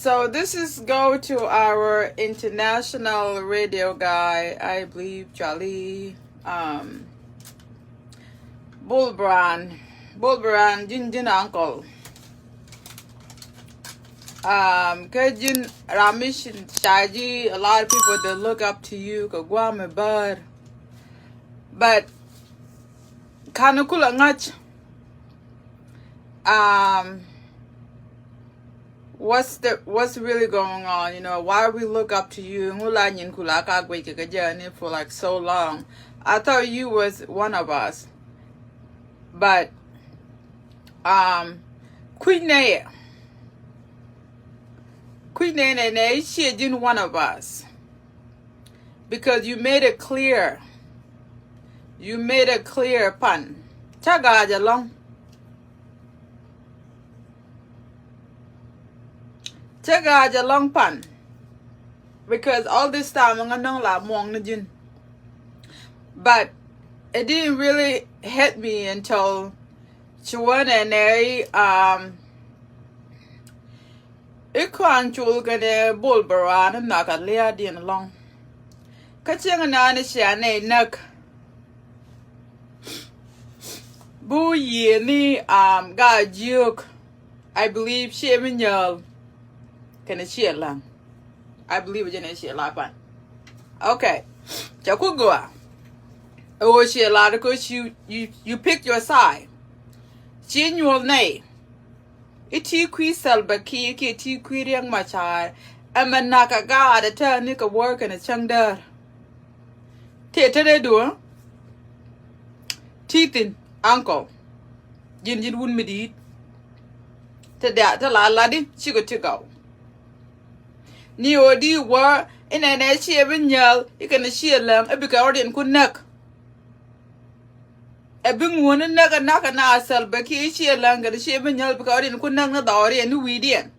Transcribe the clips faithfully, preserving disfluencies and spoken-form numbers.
So this is go to our international radio guy, I believe, Charlie, um, Bull Brand. Bull Brand, ji̱n, ji̱n uncle. Um, kɛ ji̱n ram mi ca ji̱, a lot of people, they look up to you kɛ guam mi bär. But ka̱n kulɛ ŋa̱c, um, what's the, what's really going on? You know, why we look up to you? Ŋu la nyin kula ka guic kɛ jɛ ni for, like, so long. I thought you was one of us. But, um, kui̱ nɛ yɛ. Kui̱ nɛ nɛ nɛ i̱ ciɛ ji̱n one of us. Because you made it clear. You made it clear pan. Cä ga̱a̱c ɛlɔ̱ŋ. Cä ga̱a̱c ɛlɔ̱ŋ pan. Because all this time ŋa nɔŋ la muɔ̱ŋ ni ji̱n. But it didn't really hit me until ci wä nɛ nɛ, um, i̱ Kɔaŋ Col kɛnɛ Bol Bɛ Ruan in nhɔk a lia̱a̱diɛn ɛlɔ̱ŋ. Kä cieŋ naan i̱ cia nɛy näk. Bi wä yiëë ni, um, Gaa Jiök. I believe ciɛ mi nyääl kɛnɛ ciɛ läŋ. I believe jɛn ɛ ciɛ la pan. Okay. Cɛ ku gɔaa. Ɛ ɣöö ciɛ la, because you, you, you pick your side. Ci nyuɔth nɛy. I̱ ti kui̱ Salva Kiir kiɛ ti kui̱ Riek Machar. Ɛmɛ nakä gaat ɛ tääni kɛ wäär kɛnɛ cäŋ däär. Tëë te dee duɔ̱ɔ̱ŋ. Ti thi̱n, uncle. Ji̱n, ji̱n wut mi di̱i̱t. Te dee te la latdi cikɛ ti gɔw. Ni ɣöö di wä inɛnɛ ciɛ bi nyääl, ikɛn ciɛ läŋ, i̱ bikɛ rɔ̱diɛn ku näk. Ɛ bi ŋuɔ̱n inäk ɛ nak ɛ na Salva Kiir ciɛ läŋ kɛn ciɛ bi nyääl, bikɛ rɔ̱diɛn ku näk ni dhɔriɛn ni wi̱i̱diɛn.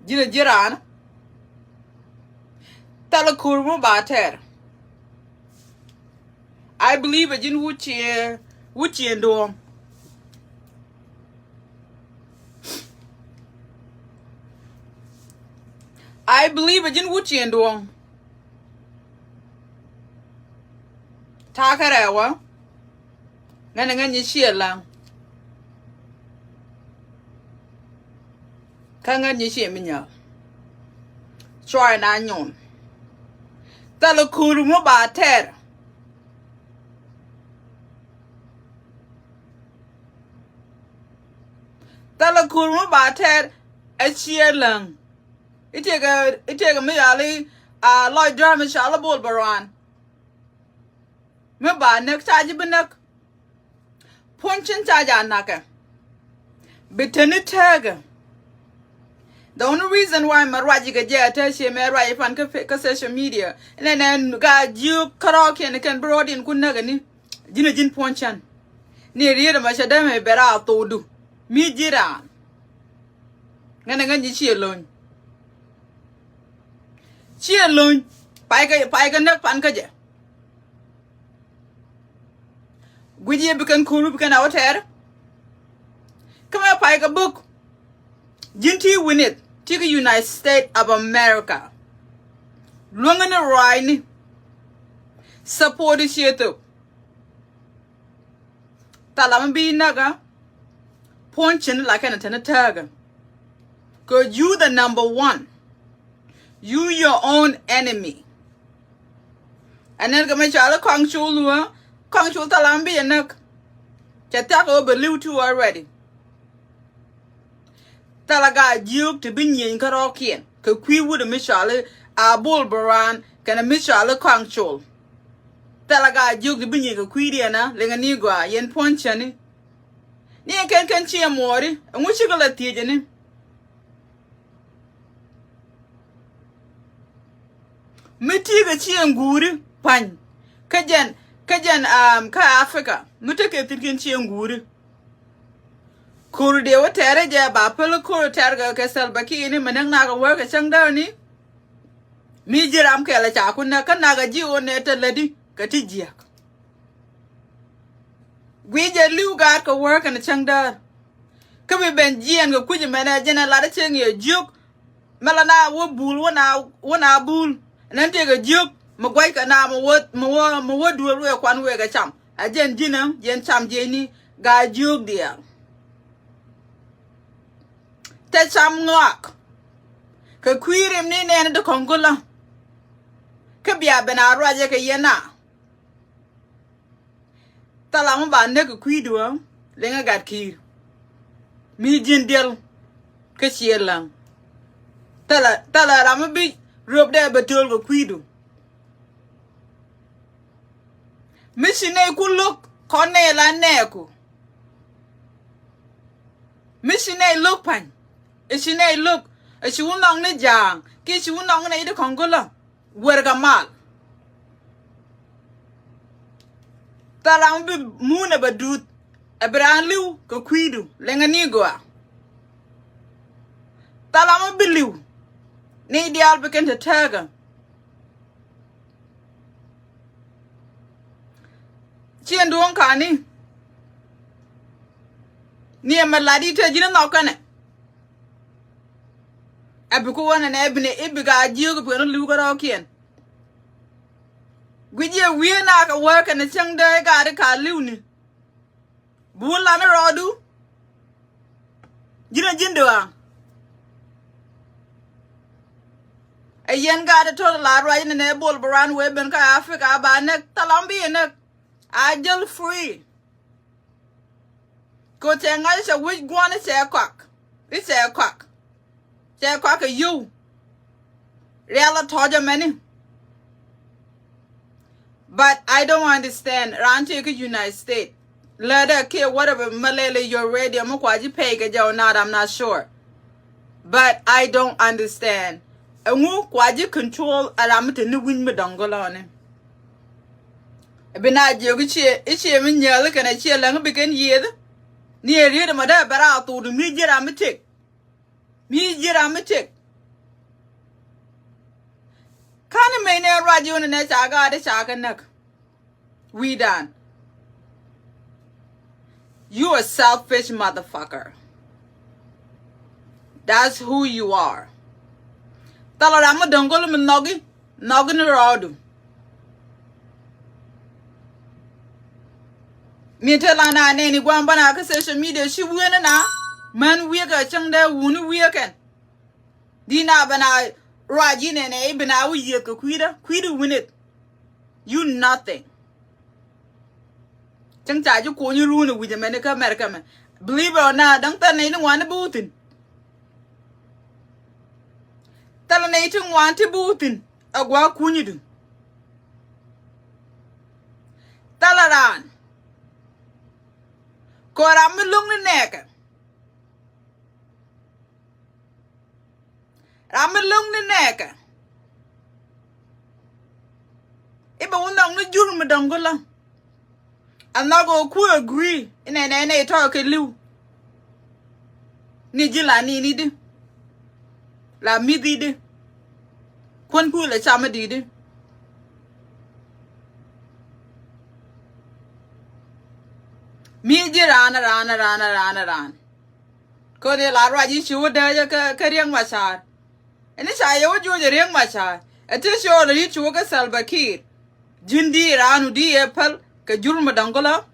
Ji̱n ɛ ji̱ raan. Thilɛ ko̱r mi ba tɛr. I believe ɛ ji̱n wut ciɛ, wut ciɛ duɔ̱ɔ̱ŋ. I believe ɛ ji̱n wut ciɛ duɔ̱ɔ̱ŋ. Ta̱a̱ kärɛ wä. Ŋän ɛ ŋän nyi ciɛ läŋ. Kä ŋän nyi ciɛ mi nyääl. Cuay na nyuun. Thilɛ ko̱r mi ba tɛr. Thilɛ ko̱r mi ba tɛr ɛ ciɛ läŋ. I̱ tëëkɛ, i̱ tëëkɛ mi yali a lɔc däär mi cɔal i̱ Bol Bɛ Ruan. Mi ba näk, ca ji̱ bi näk. Puɔ̱ny cin ca ja na̱kɛ. Bi teni tëëkɛ. The only reason why mɛ ruac ikɛ jɛ a tëë ciɛ mɛ ruac ipan kä, kä social media. Inɛnɛ Gaa Jiök kärɔɔkiɛn kɛn bi rɔɔdiɛn ku näk ɛni. Ji̱n ɛ ji̱n puɔ̱ny cän. Ni riet ɛmɛ cɛ dämɛ bɛ raa thokdu. Mi ji̱ raan. Ŋän ɛ ŋän ji̱ ciɛ lo̱ny. Ciɛ lo̱ny. Pay kɛ, pay kɛ näk pan kä jɛ. Guic yɛ bi kɛn ko̱ru bi kɛn a wä tɛɛr. Kä mɛ pay kɛ buk. Ji̱n ti wi̱nith ti kɛ United States of America. Luäŋä ni ruaacni. Support i̱ ciɛ thok. Thalam i̱ bi näkä. Puɔ̱ny cin la kɛn a tɛn a tääkä. Cause you the number one. You your own enemy. And then kɛ mɛ cɔal i̱ Kɔaŋ Col wä. Kɔaŋ Col thalam i̱ bi a näk. Cɛ thiak ɣöö bɛ li̱w ti already. Thilɛ Gaa Jiök ti bi nyieny kärɔɔkiɛn kɛ kui̱ wut mi cɔal i̱ a Bol Bɛ Ruan kɛnɛ mi cɔal i̱ Kɔaŋ Col. Thilɛ Gaa Jiök ti bi nyieny kɛ kui̱diɛn a liŋɛ ni gɔaa yɛn puɔ̱ny cäni. Ni ɛn kɛn kɛn ciɛ muɔɔri ɛŋu cikɛ la thiecäni. Mi ti̱i̱ kɛ ciɛ ŋuuri pa̱ny kä jɛn, kä jɛn, um, kä Africa mi tekɛ thi̱n kɛn ciɛ ŋuuri. Ko̱r dee wä tɛɛrɛ jɛ ba päl ko̱r tɛɛr kɛ, kɛ Salva Kiir ni mi näk nak kɛ wä kɛ cäŋ dääni. Mi ji̱ ram kɛl ɛ ca ku näk kä nak ɛ ji̱ ɣöö nɛ te lätdi kɛ ti jiäk. Guic jɛ li̱w gaat kɛ wä kɛn cäŋ däär. Kä bi ben jiɛɛn kɛ kui̱c mɛnɛ jɛn ɛ lat cieŋ yɛ jiök. Mɛ la na wä bul wä na wä na bul. Nɛn tëëkɛ jiök mi gua̱ckɛ na mi wä mi wä mi wä duël wëë kuan wëë kɛ cam. A jɛn ji̱n ɛ jɛn cam jiɛcni gaa jiök diaal. Te cam ŋɔak. Kɛ kui̱ rim ni nɛɛni di kɔ̱ŋ kulä. Kä bia ben a ruacɛ kɛ yɛn a. Thal ram mi ba näk kɛ kui̱du ɛ liŋɛ gat ki̱i̱r. Mi ji̱n diɛl kä ciɛ läŋ. Thal ram mi bi röp dee bɛ töl kɛ kui̱du. Mi ci nɛy ku lo̱k kɔn nɛy la nɛɛku. Mi ci nɛy lo̱k pa̱ny. Ɛ ci nɛy lo̱k ɛ ci wä nhɔk ni ja̱a̱ŋ kiɛ ci wä nhɔk ni nɛy di kɔ̱ŋ kulä. Wër kɛ mal. Thal ram bi mun ɛ bɛ duth ɛ bi raan li̱w kɛ kui̱du liŋɛ ni gɔaa. Thal ram bi li̱w ni diaal bi kɛn te tääkä. Ciɛn duɔ̱ŋ kani ni ɛmɛ lat i̱ te ji̱n nhɔk kɛnɛ. Ɛ bi ku wänɛ nɛ i̱ bi nɛ i̱ bi ka jiök i̱ piɛn li̱w kärɔɔkiɛn. Guic yɛ wiee na kɛ wä kɛnɛ cäŋ dee i̱ ka ri ka li̱w ni. Bul lan i̱ rɔɔdu. Ji̱n ɛ ji̱n dɔaa. Ɛ yɛn gaat ɛ to̱t la ruac ni nɛ bol bi ruan wee ben kä Africa ba näk thal ram bi yɛ näk. A jäl free. Kɛ cɛ ŋa̱c cɛ wi̱c guɔ̱n i̱ cɛ kɔak i̱ cɛ kɔak. Cɛ kɔak kɛ yio̱w. Rial a tɔ̱ɔ̱c ɛmɛni. But I don't understand. Raan tëë kä United States. Lätdɛ kiɛ whatever Malay lɛ your radio mi kua ji̱ pay kɛ jɛ or not, I'm not sure. But I don't understand. Ɛŋu kua ji̱ control a ram mi te ni wi̱ny mi dɔ̱ŋ gɔlɔni. Bi na jiök i̱ ciɛ i̱ ciɛ mi nyääl kɛnɛ ciɛ läŋ bi kɛn yiëëth. Ni ɛ riet ɛmɔ dee bɛ raa thok di mi ji̱ ram mi tëk. Mi ji̱ ram mi tëk. Ka̱n imec nɛ ruac yoni nɛ ca gaat i̱ ca kɛ näk. Wi̱i̱dan. You a selfish motherfucker. That's who you are. Thal ram mi dɔ̱ŋ gol mi nhɔki nhɔki ni rɔɔdu. Mi te la na nɛni guam bana kä social media ci wi̱i̱ ni na. Män wi̱i̱ kɛ cäŋ dee wuni wi̱i̱ kɛn. Di na bana ruac yi nɛnɛ i̱ bina wi̱i̱ yiëth kɛ kui̱dä kui̱dä wi̱nit. You nothing. Cäŋ ca ji̱ kuɔny run i̱ wi̱c ɛmɛni kä America mɛ. Believe it or not, däŋ thɛl nɛy ti ŋuan i̱ bi wä thi̱n. Thɛl nɛy ti ŋuan ti bi wä thi̱n ɛ gua̱a̱k kunydu. Thɛl raan. Kɔ ram mi lo̱ŋ ni nɛɛkɛ. Ram mi lo̱ŋ ni nɛɛkɛ. I̱ bɛ wä nhɔk ni jur mi dɔ̱ŋ gulä. A nhɔk ɛ ku agree inɛ nɛ nɛ itɔɔk kɛ li̱w. Ni ji̱ la ni ni di la mi̱th i̱di. Kuän kui̱ lɛ cam i̱di di. Mi ji̱ raan raan raan raan raan. Kön i̱ la ruac i̱ ci wä dääcä kä Riek Machar. Ɛn i̱ ca yɛ wä juɔc ɛ Riek Machar ɛ ti cuɔl ɛ i̱ ci wä kä Salva Kiir. Ji̱n di raan wä di ɛ päl kɛ jur mɛ dɔ̱ŋ gulä.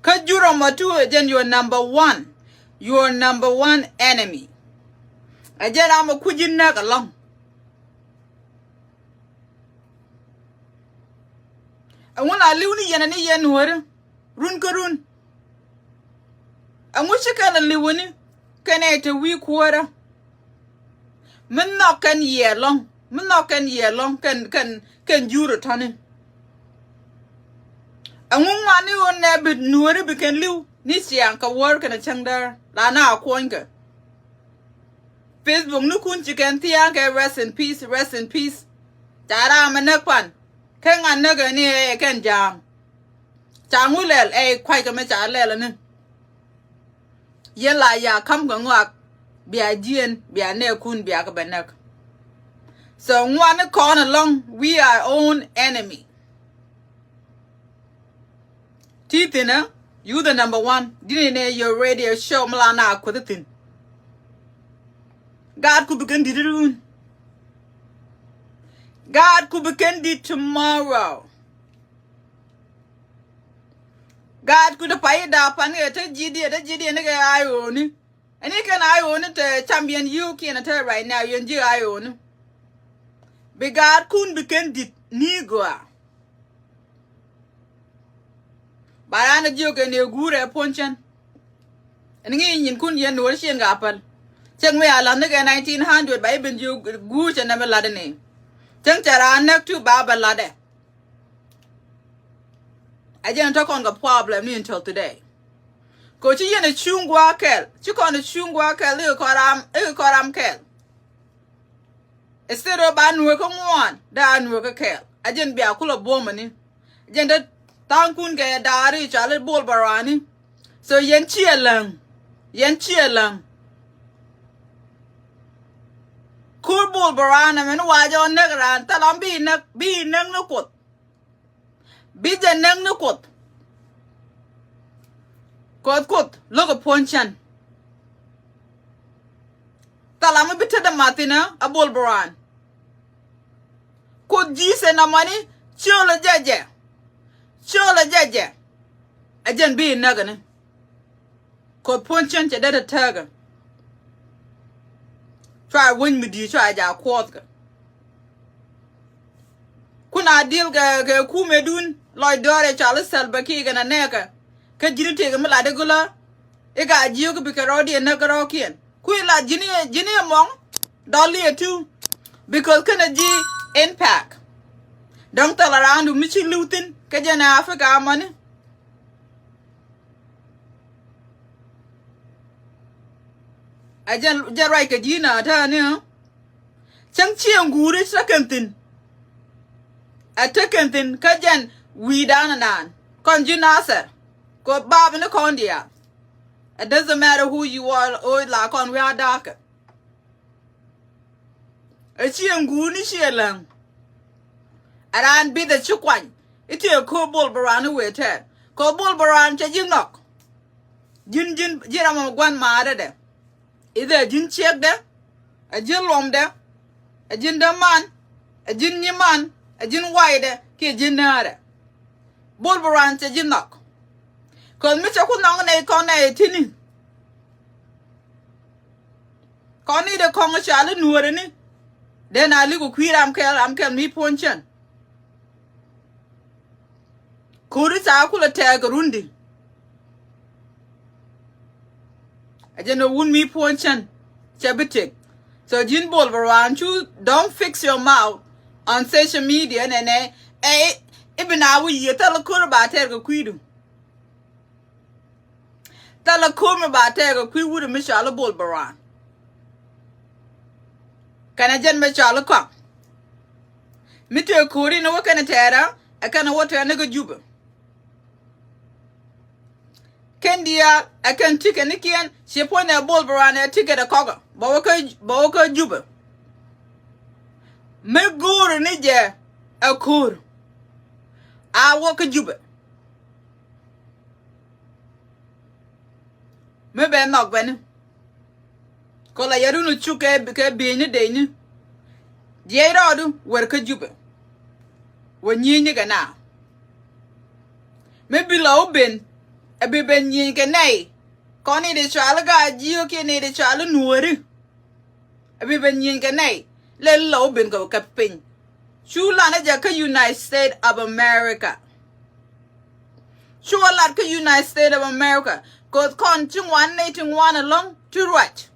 Kä jur ɔmɔ tu ɛ jɛn your number one. Your number one enemy. Ɛ jɛn ram ɛ kuc ji̱n näk ɛlɔ̱ŋ. Ɛŋu la li̱w ni yɛn ani yɛn nuɔ̱ɔ̱ri run kä run. Ɛŋu ci kɛn la li̱w ni kɛn ɛ te wi̱i̱ kuäärä. Mi nhɔk kɛn yɛ lɔ̱ŋ mi nhɔk kɛn yɛ lɔ̱ŋ kɛn kɛn kɛn jur ɛ tɔ̱ni. Ɛŋu ŋuani ɣöö nɛ bi nuɔ̱ɔ̱ri bi kɛn li̱w ni ciaŋ kɛ wäär kɛn ɛ cäŋ däär la na a kuɔ̱nykɛ. Facebook ni kun ci kɛn thia̱a̱ŋ kɛ rest in peace, rest in peace. Ca ram ɛ näk pan kä ŋa̱n näk ɛ ni ɛ kɛn ja̱a̱ŋ. Ca ŋu lɛl ɛ kua̱ckɛ mɛ ca lɛl ɛ ni. Yɛn la ya ka̱m kɛ ŋɔak bia jiɛn bia nɛɛkun bia kɛ bɛ näk. So ŋuani kɔn ɛlɔ̱ŋ we are own enemy. Ti thi̱n ɛ You the number one. Dini ne your radio show mi la na kuoth thin. Gaat ku bi kɛn dit run. Gaat ku bi kɛn dit tomorrow. Gaat ku de pay da pan kɛ te ji̱ diɛ, te ji̱ diɛ ni kɛ ayoni. Ɛni kɛn ayoni te champion you kiɛn te right now yɛn ji̱ ayoni. Bi gaat kun bi kɛn dit ni gɔaa. Ba raan a jiök ɛn ëë guur ɛ puɔ̱n cän. Ɛn ŋi̱i̱c nyinkun yɛn nuɔ̱ɔ̱r cieŋ ka päl. Cäŋ mi a la̱th ni kɛ nineteen hundred ba i̱ ben jiök guur cɛ nɛmɛ la̱t ɛn ëë. Cäŋ cɛ raan näk tu ba bɛ la̱t ɛ. A jɛn tɔ̱ kɔn kɛ problem ni until today. Kɛ ci yɛn a cuŋ gua̱a̱k kɛl ci kɔn a cuŋ gua̱a̱k kɛl i̱ kɛ kɔn ram i̱ kɛ kɔn ram kɛl. Instead of ba nuɔ̱ɔ̱k kä ŋuan dee a nuɔ̱ɔ̱k kä kɛɛl a jɛn bia kulɛ buɔ̱mɛ ni. Jɛn te tha̱a̱ŋkun kɛ daari cɔal i̱ Bol Barani. So yɛn ciɛ läŋ. Yɛn ciɛ läŋ. Kur Bol Barani mɛn wacɛ ɔ näk raan thal ɔn bi näk bi näk ni Kuoth. Bi jɛ näk ni Kuoth. Kuoth Kuoth lo̱k ɛ puɔ̱ny cän. Thalam mi bi tetdä mathinä a Bol Barani. Kuoth ji̱ sɛ na mɔni ciöl ɛ jɛ jɛ. Ciöl ɛ jɛ jɛ. Ɛ jɛn bi näk ni. Kuoth puɔ̱n cän cɛ det ɛ tääkä. Cua weny mi di̱i̱t cua jaak kuɔthkä. Kun a di̱l kɛ kɛ kumɛdun lɔc dɔ̱ɔ̱r ɛ cɔal i̱ Salva Kiir kɛn a nɛɛkä. Kä ji̱n i̱ tëëkɛ mi lat i̱ gulä i̱ ka jiök i̱ bikɛ rɔɔdiɛn näk kärɔɔkiɛn. Kui̱ lat ji̱n i̱ ji̱n i̱ mɔŋ dɔl i̱ ɛ tuŋ. Because kɛn a ji̱ impact. Dɔ̱ŋ thɛl around mi ci li̱w thi̱n kä jɛn ɛ Africa amäni. A jɛ jɛ ruac kɛ ji̱ na tääni ɔ. Cäŋ cieŋ guuri tekɛn thi̱n. A tekɛn thi̱n kä jɛn wi̱i̱dan anan kɔn ji̱ Nasir. Kɛ bap ni kɔn diaal. It doesn't matter who you are, ɣöö la kɔn wi̱i̱ a da̱a̱kɛ. Ɛ cieŋ guuni ciɛ läŋ. Ɛ raan bith ɛ ci kuany i̱ tiee ko̱o̱p Bol Barani wëë tɛɛr. Ko̱o̱p Bol Barani cɛ ji̱ nhɔk. Ji̱n ji̱n ji̱n ram ɔ gua̱n maarädɛ. Ithɛ ɛ ji̱n ciekdɛ, ɛ ji̱n luɔmdɛ, ɛ ji̱n däman, ɛ ji̱n nyiman, ɛ ji̱n waydɛ kiɛ ji̱n näärɛ. Bol Barani cɛ ji̱ nhɔk. Ko̱o̱p mi cɛ ku nhɔk nɛy kɔn nɛy ti̱ni. Kɔn ni de kɔŋ cɔal i̱ nuɔ̱ɔ̱rɛ ni. Den a lik ku kui̱ ram kɛl ram kɛl mi puɔ̱n cän. Ko̱ri ca kulɛ tɛɛk kɛ rundi. A jɛn ɛ wun mi puɔ̱n cän cɛ bi tëk. So ji̱n Bol Barani cu don't fix your mouth on social media nɛnɛ. Ɛ i̱ bi na wi̱i̱ yiëë thäl ko̱ri ba tɛɛr kɛ kui̱du. Thilɛ ko̱r mi ba tɛɛk ɛ kui̱ wut mi cɔal i̱ Bol Barani. Kɛnɛ jɛn mi cɔal i̱ kɔaŋ. Mi tëë ko̱r in wä kɛnɛ tɛɛrä ɛ kɛnɛ wä tɛɛr ni kä Jubɛ. Kɛn diaal ɛ kɛn ticket ni kiɛn ci puɔ̱ny ɛ Bol Barani ɛ ticket ɛ kɔkɛ bɛ wä kä bɛ wä kä Jubɛ. Mi go̱o̱ri ni jɛ ɛ ko̱r a wä kä Jubɛ. Mi bɛ nhɔk bɛni. Kɔ la yɛ run cuk kɛ kɛ bi̱i̱ni dec ni. Jiɛc rɔɔdu wër kä Jubɛ. Wä nyi̱i̱ni kɛ na. Mi bi la wä ben ɛ bi ben nyi̱i̱ni kɛ nɛy. Kɔn ni di cual i̱ gaa jiök kiɛ ni di cual i̱ nuɔ̱ɔ̱ri. Ɛ bi ben nyieny kɛ nɛy lɛ lɔ wä ben kɛ kɛ piny. Cu lan ɛ jɛ kä United States of America. Cu ɛ lat kä United States of America. Koth kɔn ci ŋuan nɛy ti ŋuan ɛlɔ̱ŋ ti ruac.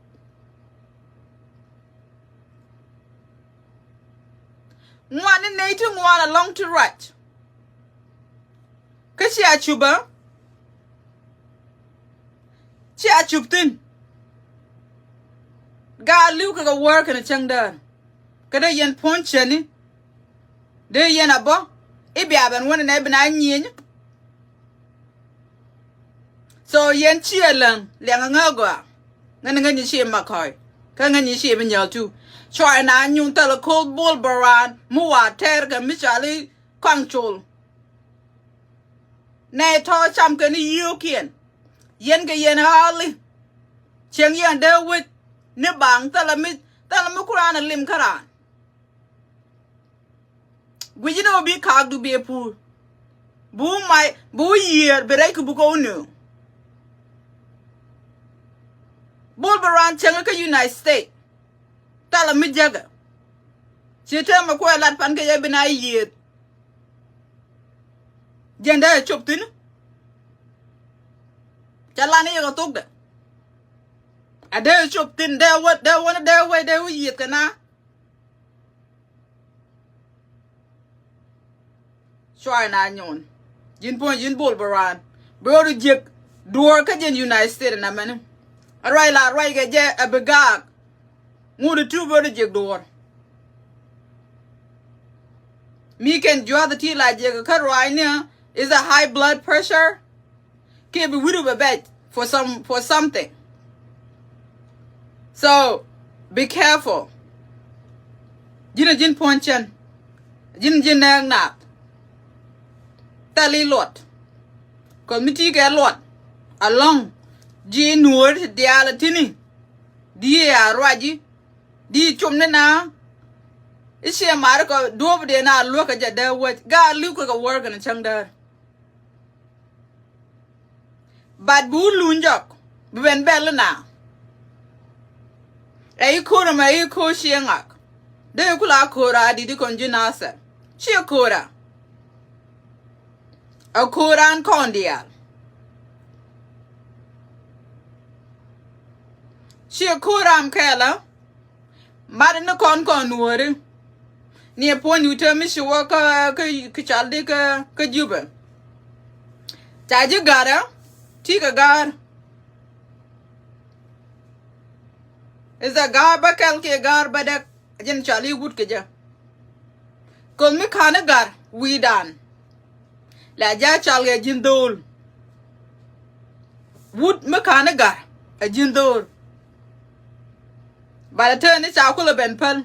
Ŋuan ni nɛy ti ŋuan ɛlɔ̱ŋ ti ruac. Kä cia cup ɛ cia cup thi̱n. Gaa li̱w kɛ kɛ wäär kɛnɛ cäŋ däär. Kä dee yɛn puɔ̱ny cäni dee yɛn a bä i̱ bia ben wänɛ nɛ bi na nyieny. So yɛn ciɛ läŋ liɛŋ ŋä gɔaa. Ŋäni ŋäni ci makɔy kä ŋäni ci bi nyäl tu. Cuay na nyuŋ thilɛ ko̱o̱th Bol Barani mi wa tɛɛr kɛ mi cɔal i̱ kɔaŋ col. Nɛ tɔ̱ cam kɛn i̱ yio̱o̱kiɛn. Yɛn kɛ yɛn early. Cieŋ yɛn dee wec ni baŋ thilɛ mi, thilɛ mi ku raan a lim kä raan. Guic ni wä bi kaakdu bi ɛ puur. Bi wä may, bi wä yiëër, bi rɛc kɛ bukɛ wä nööŋ. Bol bɛ raan cäŋ kä United States. Thilɛ mi jäkɛ. Ci täämɛ kuɛ lat pan kɛ jɛ bi na yiëëth. Jɛn dee ɛ cop thi̱n. Ca lan i̱ yɛ kɛ thokdɛ. A dee ɛ cop thi̱n, dee wä, dee wä, dee wä, dee wä yiëëth kɛ na. Cuay na nyuun. Ji̱n puɔ̱ny, ji̱n bol bɛ raan. Bɛ rɔ jiɛk duɔ̱ɔ̱r kä jɛn United States na mɛni. A ruac la ruac kɛ jɛ a bi gaak. Ŋut ti tu bɛ rɔ jiɛk duɔ̱ɔ̱r. Mi kɛn juath ti la jiɛk kä ruac ni is a high blood pressure. Kiɛ bi wi̱r bɛ bɛc for some, for something. So be careful. Ji̱n a ji̱n puɔ̱ny cɛn. Ji̱n a ji̱n nɛɛk naath. Thɛl i̱ luɔt. Kɔn mi ti kɛ luɔt alɔŋ ji̱ nuɔ̱ɔ̱ri ti diaal a ti̱ni. Di a ruaci. Di cum ni na. I̱ ciɛ mari kɔ duɔ̱ɔ̱p diɛ na luäk kɛ jɛ dee wec gaa li̱w kɛ kɛ wär kɛn cäŋ däär. But bi wä luny jɔk bi ben bɛl na. Ɛ i̱ ko̱r ɛmɛ i̱ ko̱r cieŋak. Dee ku la ko̱r a di̱t i̱ kɔn ji̱ nasɛr. Ciɛ ko̱r a. A ko̱r an kɔn diaal. Ciɛ ko̱r am kɛɛlä. Mat ni kɔn kɔn nuɔ̱ɔ̱ri. Ni ɛ puɔ̱ny wi̱i̱ täämi ci wä kä, kä, kä cal di kä, kä Jubɛ. Ca ji̱ ga̱rä ti kɛ ga̱r. Is a ga̱r bä kɛl kiɛ ga̱r bä däk. A jɛn cal i̱ wut kɛ jɛ. Koth mi ka̱n i̱ ga̱r wi̱i̱dan. La ja cal kɛ ji̱n dho̱o̱l. Wut mi ka̱n i̱ ga̱r ɛ ji̱n dho̱o̱l. But a tëë ni ca kulɛ ben päl.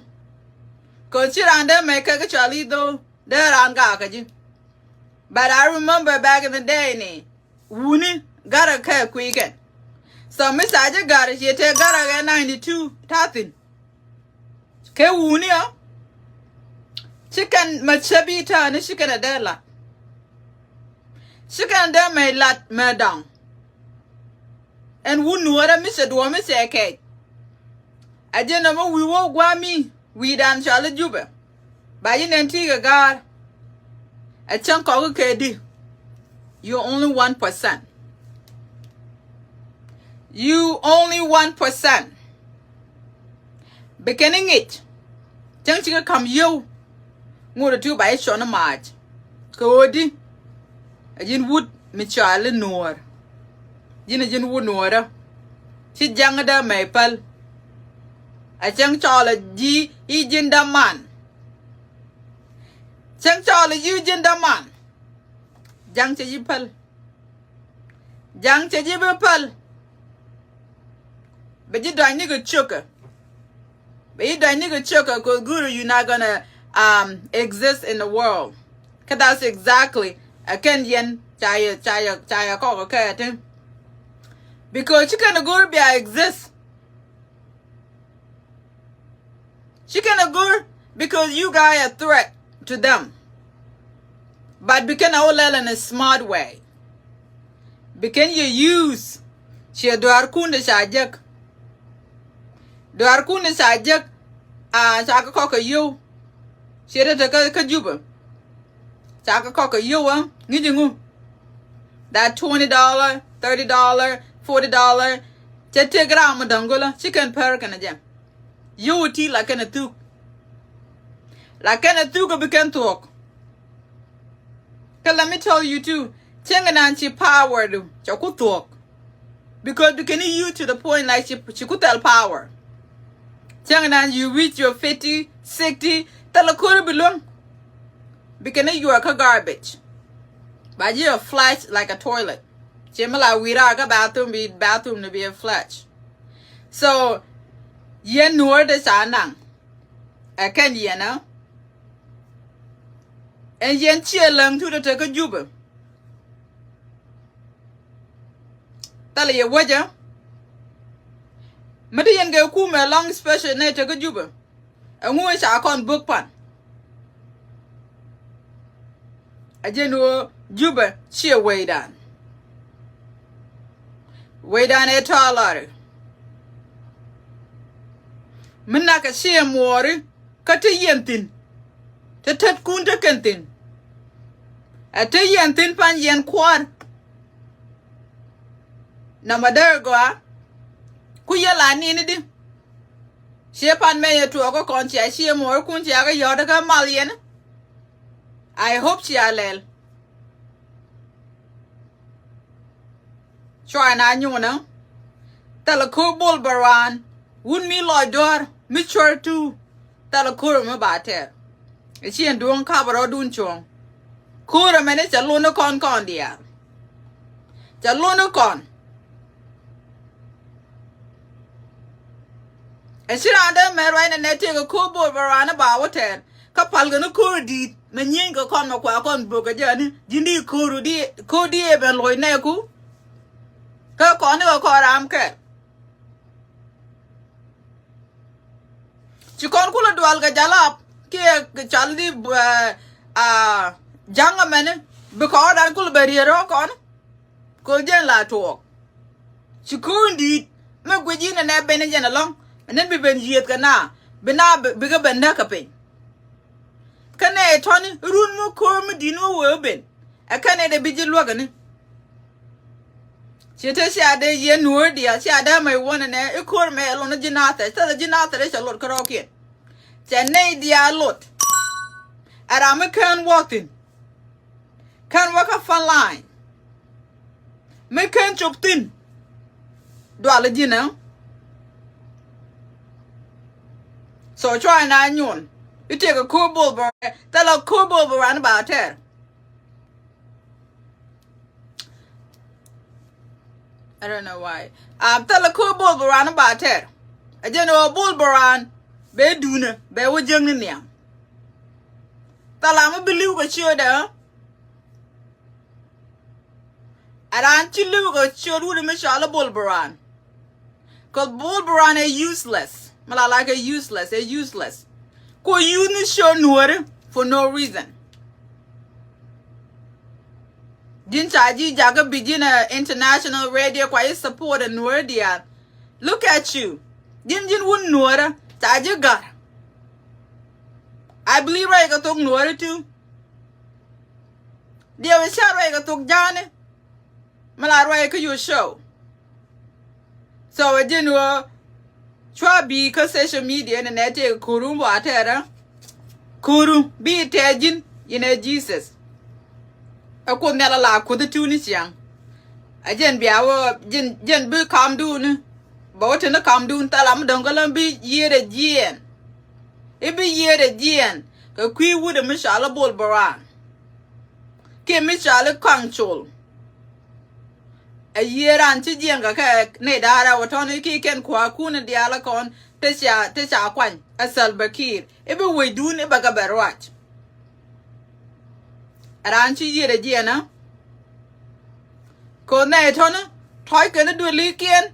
Kɛ ci raan dee mɛc kɛ kä cal i̱ dho̱o̱l dee raan gaak kä ji̱. But I remember back in the day ni wuni ga̱r ɛ kɛ kui̱ kɛn. So mi ca ji̱ ga̱r ciɛ tëë ga̱r ɛ kɛ ninety two ta̱thi̱n. Kɛ wuni ɔ ci kɛn mɛ cä bi tääni ci kɛn ɛ dee lat. Ci kɛn ɛ dee mɛ lat mɛ da̱ŋ. Ɛn wun nuɔ̱ɔ̱rä mi cɛ duɔ̱ɔ̱r mi cɛ kɛc. A jiɛn ɛ mɛ wi̱i̱ wä gua̱a̱mi wi̱i̱dan cɔal i̱ Jubɛ. Ba ji̱ nɛn ti̱i̱ kɛ ga̱a̱r. Ɛ cäŋ kɔk i̱ kɛ di. You only one percent. You only one percent. Bi kɛn i̱ ŋic. Cäŋ cikɛ ka̱m yio̱w. Ŋot ɛ ti ba i̱ cɔn i̱ maac. Kɛ ɣöö di. Ɛ ji̱n wut mi cɔal i̱ nuɔ̱ɔ̱r. Ji̱n ɛ ji̱n wut nuɔ̱ɔ̱rä. Ci ja̱ŋdä mɛy päl. Ɛ cäŋ cɔɔl ɛ ji̱ i̱ ji̱n däman. Cäŋ cɔɔl ɛ ji̱ ji̱n däman. Ja̱ŋ cɛ ji̱ päl. Ja̱ŋ cɛ ji̱ bi päl. Bɛ ji̱ dɔ̱a̱ny ni kɛ ciökä. Bɛ ji̱ dɔ̱a̱ny ni kɛ ciökä kɛ go̱o̱r you not gonna, um, exist in the world. Kä that's exactly ɛ kɛn yɛn ca yɛ ca yɛ ca yɛ kɔk ɛ kɛ ɛ ti. Because ci kɛn ɛ go̱o̱r bia exist. Ci kɛn ɛ go̱r because you guys a threat to them. But bi kɛn ɛ wä lɛl in a smart way. Bi kɛn yɛ use. Ciɛ duaar kun de ca jek. Duaar kun de ca jek. A ca kɛ kɔk kɛ yio̱w. Ciɛ te te kä, kä Jubɛ. Ca kɛ kɔk kɛ yio̱w ɛ ŋi̱c iŋu. That twenty dollar, thirty dollar, forty dollar. Cɛ tëëk ram mi däŋ go̱lä ci kɛn pär kɛn ɛ jɛ. Yio̱w ti la kɛn ɛ thuk. La kɛn ɛ thuk ɛ bi kɛn thuɔ̱k. Kä let me tell you too. Cieŋ inan ci power du cɛ ku thuɔ̱k. Because bi kɛn i̱ use to the point like ci, ci ku thɛl power. Cieŋ inan you reach your fifty, sixty, thɛl a ko̱ri bi luäŋ. Bi kɛn i̱ yuɔr kä garbage. Ba ji̱ a flush like a toilet. Ci mi la wi̱i̱ raar kä bathroom bi bathroom ni bi a flush. So yɛn nuɔ̱ɔ̱r de ca naŋ. Ɛ kɛn yɛn ɛ. Ɛn yɛn ciɛ läŋ tut ɛ te kä Jubɛ. Thilɛ yɛ wecä. Mi ti yɛn kɛ kumɛ lɔŋ special nɛ tekä Jubɛ. Ɛŋu ca kɔn bök pan? A jɛn ɣöö Jubɛ ciɛ wecdan. Wecdan ɛ tɔ̱ lɔri. Mi nakɛ ciɛ muɔɔri kä te yɛn thi̱n. Te tätkun te kɛn thi̱n. Ɛ te yɛn thi̱n pan yɛn kua̱r. Nɔmɔ dee gɔaa. Ku yɛ la nini di. Ciɛ pan mɛ yɛ tuɔɔk kä kɔn cia ciɛ muɔɔrikun cia kä yɔ̱ɔ̱t kä mal yɛn. I hope cia lɛl. Cua na nyuŋ nä. Thilɛ ko̱r bol bɛ raan. Wun mi lɔc dua̱r mi cuär tu. Thilɛ ko̱r mi ba tɛr. Ɛ ci ɛn duɔ̱ŋ kap rɔɔdun cuɔ̱ŋ. Ko̱r ɛmɛni cɛ lun ni kɔn kɔn diaal. Cɛ lun ni kɔn. Ɛ ci raan dee mɛr ruac nɛ nɛ tëëkɛ ko̱r bol bɛ raan ni ba wä tɛr. Kä pal kɛ ni ko̱r di̱i̱t mɛ nyieeny kɛ kɔn mɛ kua kɔn bok kɛ jɛ ni ji̱n di ko̱r di ko̱r di ɛ ben loc nɛɛku. Kä kɔn ni kɛ kɔn ram kɛl. Ci kɔn kulɛ dual kɛ jalap kiɛ kɛ cal di, eh, ah, ja̱ŋ ɛmɛni bi kɔn dan kulɛ bɛ rier rɔ kɔn. Kol jɛn la tuɔɔk. Ci ko̱o̱n di̱i̱t mi guic in ɛnɛ ben jɛn ɛlɔ̱ŋ. Ɛnɛn bi ben yiëëth kɛ na bi na bi, bikɛ ben näk kɛ piny. Kä nɛ tɔ̱ni run mi ko̱o̱r mi di̱i̱t mi wee ben. Ɛ kɛn ɛ dee bi ji̱ luäk ɛni. Ci te cia dee yɛ nuɔ̱ɔ̱r diaal cia dee mɛ iwuɔ̱n ɛnɛ i̱ ko̱r mɛ ɛlɔn i̱ ji̱ nathɛr thɛth i̱ ji̱ nathɛr i̱ cɛ lot kärɔɔkiɛn. Cɛ nɛy diaal lot. Ɛ ram mi kään wuɔ̱k thi̱n. Kään wuɔ̱k kä front line. Mi kään cop thi̱n. Dual i̱ ji̱n ɛ. So cua ina nyuɔn i̱ tiɛkɛ ko̱r bol bä thɛlɛ ko̱r bol bä ran ba tɛr. I don't know why. Um, thilɛ ko̱r bol bä ran ba tɛr. A jɛn ɣöö bol bä ran bɛ duunä bɛ wä jäŋni nhiam. Thilɛ mi bi li̱w kɛ ciötdɛ. A ran ci li̱w kɛ ciöt wut mi cɔal i̱ bol bä ran. Kɛ bol bä ran ɛ useless. Mi la la kɛ useless ɛ useless. Ku use ni show nuɔri for no reason. Ji̱n ca ji̱ jakä bi ji̱n ɛ international radio kua ji̱ support ɛ nuɔri diaal. Look at you. Ji̱n ji̱n wun nuɔrä ca ji̱ gar. I believe ruac kɛ thok nuɔri too. Diɛw i̱ ca ruac kɛ thok ja̱a̱ni. Mi la ruac kä your show. So ɛ ji̱n ɣöö cua bi kä social media ni nɛ tëëk ko̱ru bua tɛɛrä. Ko̱ru bi tɛɛ ji̱n yinɛ Jesus. Ɛ kuoth nhial ala kuoth i̱ ti̱wni ciaŋ. Ɛ jɛn bia wä jɛn jɛn bi kamdun. Bɛ wä tini kamdun thal am dɔ̱ŋ kä läm bi yiëëdɛ jiɛɛn. I̱ bi yiëëdɛ jiɛɛn kɛ kui̱ wut ɛ mi cɔal i̱ bol bä raan. Kiɛ mi cɔal i̱ kaŋ col. Ɛ yiëë ran ci jiɛŋkɛ kɛ nɛy da̱a̱r ɛ wä tɔ̱ni ki kɛn kua̱a̱kun diaal ɛ kɔn te ca te ca kuany ɛ Salva Kiir i̱ bi wecdun i̱ bɛ kɛ bɛ ruac. Ɛ ran ci yiëë rɛ jiɛn ɛ ko̱n nɛy tɔ̱ni tɔ̱c kɛn i̱ duëlikiɛn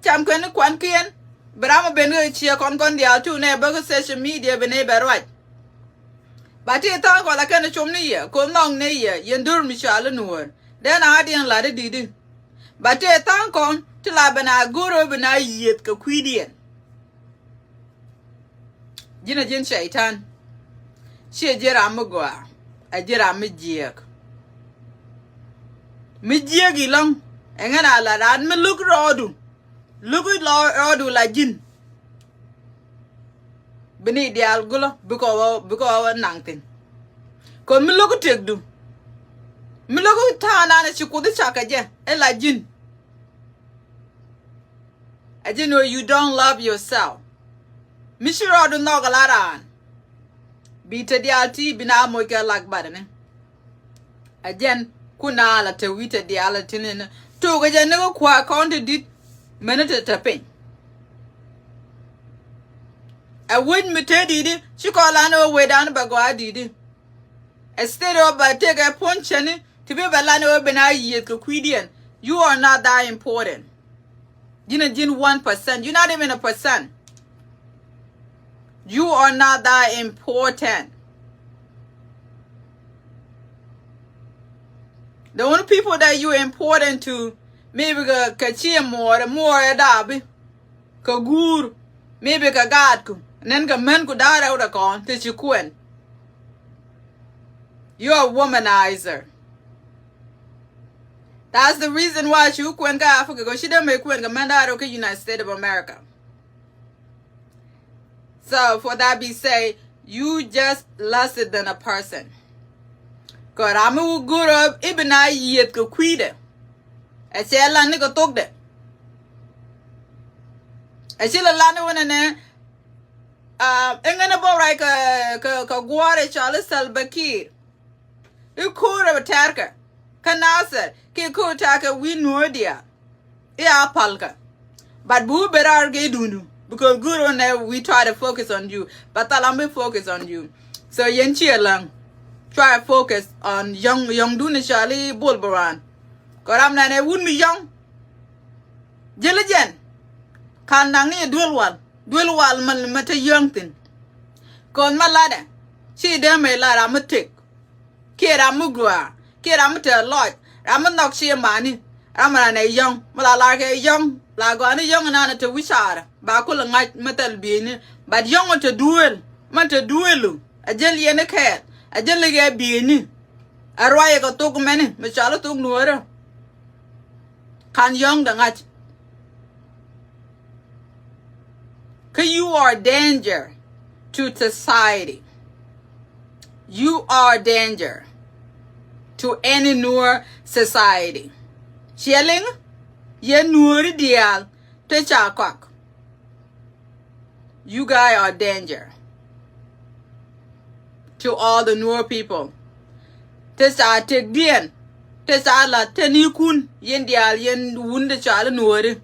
cam kɛn i̱ kuankiɛn. Bi ram ɛ ben kɛ ciɛ kɔn kɔn diaal tu nɛ bä kä social media bi nɛy bɛ ruac. Ba tëë tha̱a̱ŋ kɔn la kɛn i̱ com ni yɛ ko̱n nhɔk ni yɛ yɛn do̱r mi cɔal i̱ nuɔ̱ɔ̱r. Dee na ɣa̱diɛn lat i̱ di̱t i̱ ba tëë tha̱a̱ŋ kɔn ti la ben a go̱r ɣöö ben a yiëth kɛ kui̱diɛn. Ji̱n a ji̱n cɛy-tan. Ciɛ ji̱ ram mi gɔaa a ji̱ ram mi jiääk. Mi jiääk i̱ lɔ̱ŋ ɛŋɛn a la raan mi lo̱k rɔɔdu. Lo̱k i̱ lɔ rɔɔdu la ji̱n. Bi ni diaal gulä bikɔ wä bikɔ wä naŋ thi̱n. Kɛ mi lo̱k i̱ tëkdu. Mi lo̱k i̱ ta̱a̱ nan ci kuoth i̱ cakɛ jɛ ɛ la ji̱n. Ɛ ji̱n ɣöö you don't love yourself. Mi ci rɔɔdu nhɔk ala raan. Bi te diaal ti bi na moc kɛ lak batdɛ ni. Ɛ jɛn kun na la te wi̱i̱ te diaal ti ni ni. Tuukɛ jɛ ni kä kua̱a̱ kɔn ti di̱t. Meni te te piny. Ɛ wec mi te di̱t i̱ ci kɔn la ni ɣöö wecdan bɛ gɔaa di̱t i̱. Instead of ba tekɛ puɔ̱ny cäni ti bi bɛ la ni ɣöö ben a yiëth kɛ kui̱diɛn. You are not that important. Ji̱n a ji̱n one percent. You're not even a percent. You are not that important. The only people that you important to, maybe kɛ, kɛ ci muɔɔr, muɔɔr ɛ dabi, kɛ guur, maybe kɛ gaatku, nɛn kɛ mänku da̱a̱r rɛw rɛ kɔn ti ci kuɛn. You're a womanizer. That's the reason why ci kuɛn kä Africa, kɛ ci dee mɛ kuɛn kɛ män da̱a̱r rɛw kä United States of America. So for that be say, you just less than a person. Kɛ ram mi wä go̱r ɔ i̱ bi na yieth kɛ kui̱dɛ. Ɛ cɛ lan ni kɛ thokdɛ. Ɛ ci lɛ lan ni wä nɛnɛ. Iŋän ɛ bä ruac kɛ, kɛ, kɛ gua̱a̱r ɛ cɔal i̱ Salva Kiir. I̱ ko̱o̱r ɛ tɛ̈rkɛ kä Nasir kiɛ ko̱o̱r tɛ̈rkɛ wi̱i̱ nuɔ̱ɔ̱r diaal. I̱ a palkä. But bi wä ben raar gɛ i̱ duundu, because good on that we try to focus on you, but thal am bi focus on you. So yɛn ciɛ läŋ, try to focus on yɔ̱ŋ, yɔ̱ŋdun i̱ cɔal i̱ Bol Boran. Kɛ ram nɛn ɛ wut mi yɔ̱ŋ. Ji̱l i̱ jɛn. Ka̱n naŋ ni i̱ duel wal, duel wal ma, ma te yɔ̱ŋ thi̱n. Kɔn ma latdɛ ci dee mɛ la ram mi tek. Kiɛ ram mi gɔaa, kiɛ ram mi te lɔc, ram mi nhɔk ci mani. Ram mi ran ɛ yɔ̱ŋ mi la lar kɛ yɔ̱ŋ, la gɔaa ni yɔ̱ŋ inan te wi̱c caarä ba kul ŋa̱c mi thɛl bieyni. But yɔ̱ŋ mi te duëël, mi te duëëlu a jäl yɛn ikɛɛl, a jäl ikɛ bieyni. A ruacɛ kɛ thok mɛni mi cɔal i̱ thok nuɔɔrä. Ka̱n yɔ̱ŋ dɛ ŋa̱c. Kä you are danger to society. You are danger to any Nuer society. Ciɛ liŋ, yɛ Nuɔri diaal te ca kɔak. You guys are danger to all the Nuer people. Te ca tekdiɛn, te ca la te ni kun, yɛn diaal, yɛn wun te ca la Nuɔri.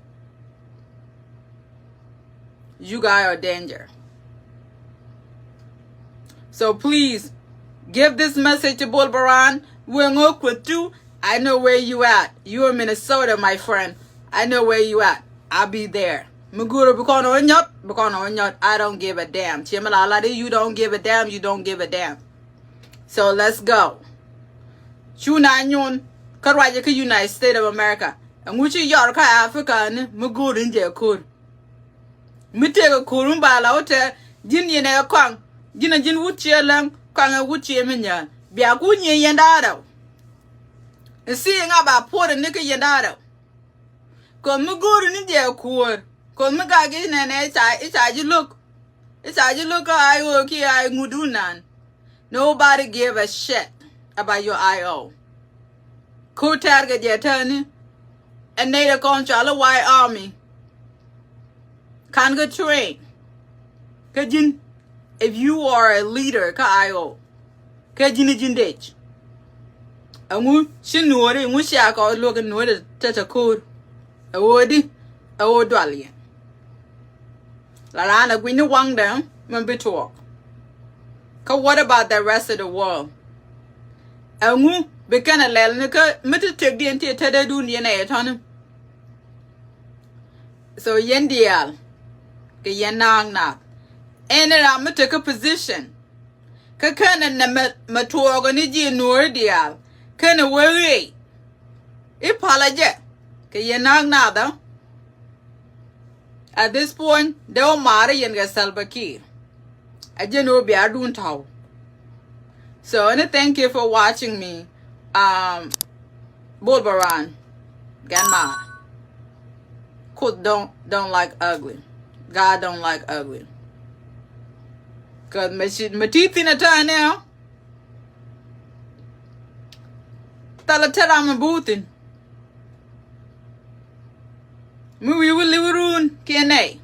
You guys are danger. So please, give this message to Bol Boran. We're going with you. I know where you at. You in Minnesota, my friend. I know where you at. I'll be there. Mi go̱o̱rä bi kɔn ɔ nyɔt, bi kɔn ɔ nyɔt. I don't give a damn. Ciɛ mi la lat i̱ you don't give a damn, you don't give a damn. So let's go. Cu na nyun kä ruacɛ kä United States of America. Ɛŋu ci yɔr kä Africa ni mi go̱o̱r in jɛ ko̱r. Mi tëëkɛ ko̱r mi ba la wä tɛ ji̱n yɛn ɛ kɔaŋ. Ji̱n ɛ ji̱n wut ciɛ läŋ, kɔaŋ ɛ wut ciɛ mi nyään. Bia ku nyiɛ yɛn da̱a̱ rɛw. Ɛ si ŋa ba puɔr ni kä yɛn da̱a̱ rɛw. Kɛ mi go̱o̱ri ni jɛ kuäär. Kɛ mi gak i̱ nɛnɛ i̱ ca, i̱ ca ji̱ lo̱k. I̱ ca ji̱ lo̱k kä I O kiɛ I ŋut wun nan. Nobody give a shit about your I O. Ku tɛr kɛ jɛ tɛni. Ɛ nɛy dɛ kɔn cɔal i̱ White Army. Kan kɛ train. Kä ji̱n, if you are a leader kä I O, kä ji̱n i̱ ji̱n dec. Ɛŋu ci Nuɔri, ɛŋu ci a kɔk luɔk in Nuɔri te te ko̱o̱r. Ɛ ɣöö di, ɛ ɣöö dual yɛn. La raan ɛ gui̱ny ni waŋdɛ mɛ bi tuɔɔk. Kä what about the rest of the world? Ɛŋu bi kɛn ɛ lɛl ni kä mi ti tekdiɛn ti ɛ tetdädun yɛn ɛ yɛ tɔ̱ni. So yɛn diaal kɛ yɛn naaŋ naath. Ɛn ram mi tekä position. Kä kɛn ɛ nɛ mɛ, mɛ tuɔɔkɛ ni ji̱ Nuɔri diaal. Kɛn ɛ wee ɣeey. I̱ palä jɛ kɛ yɛn naaŋ naath ɔ. At this point dee wä maari yɛn kɛ Salva Kiir. A jɛn wä bia duun ta̱w. So, and thank you for watching me. Um, Bol Boran. Gan ma. Kuoth don't, don't like ugly. God don't like ugly. Cause mɛ ci, mɛ ti thin a tɛn ɛ. Thalä te ram mɛ bu thin. Mi wi̱i̱ wä li̱w run kiɛ nɛy.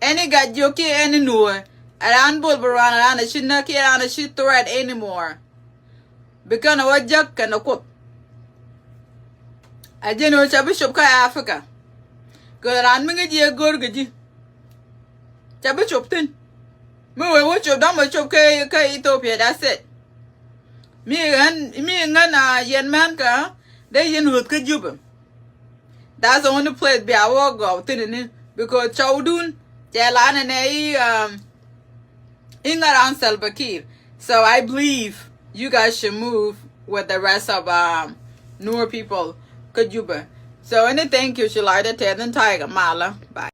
Ɛn i̱ Gat-jiök kiɛ ɛn i̱ Nuɔ̱ɔ̱r. Ɛ raan Bol Boran, ɛ raan a ci näk kiɛ ɛ raan a ci threat anymore. Bi kɛn ɛ wä jäk kɛn ɛ Kuoth. A jɛn ɣöö ca bi cop kä Africa. Kɛ raan mi ŋäc yɛ go̱r kɛ ji̱. Ca bi cop thi̱n. Mi wee wä cop dɔ̱ŋ bɛ cop kä, kä Ethiopia, that's it. Mi ɣän, mi ŋän a yɛn män kä dee yɛn ɣöth kä Jubɛ. That's the only place bia wä gɔw thin ni, because cɔwdun cɛ la nɛ nɛ i̱, um, i̱ ŋa̱ran Salva Kiir. So I believe you guys should move with the rest of, um, Nuer people kä Juba. So any thank you ci lɔcdä tɛth in ta̱yɛ kɛ malä. Bye.